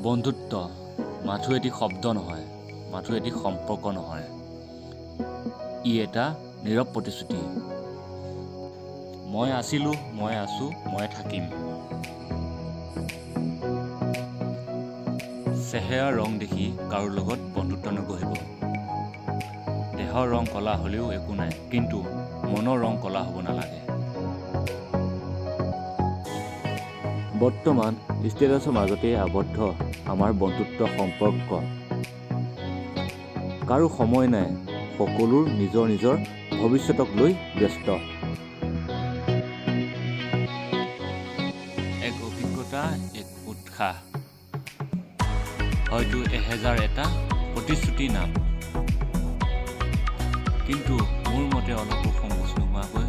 বন্ধুত্ব মাথো এটি শব্দ নহয়, মাথো এটি সম্পৰ্ক নহয়, ই এটা নীৰৱ প্ৰতিশ্ৰুতি। মই আছিলোঁ, মই আছোঁ, মই থাকিম। চেহেৰাৰ ৰং দেখি কাৰো লগত বন্ধুত্ব নগঢ়িব। দেহৰ ৰং ক'লা হ'লেও একো নাই, কিন্তু মনৰ ৰং ক'লা হ'ব নালাগে। বৰ্তমান ষ্টেটাছৰ মাজতেই আবদ্ধ আমাৰ বন্ধুত্ব সম্পৰ্ক। কাৰো সময় নাই, সকলোৰ নিজৰ নিজৰ ভৱিষ্যতক লৈ ব্যস্ত। এক অভিজ্ঞতা, এক উৎসাহ, হয়তো 1001টা প্ৰতিশ্ৰুতিৰ নাম। কিন্তু মোৰ মতে অলপো সংকোচ নোহোৱাকৈ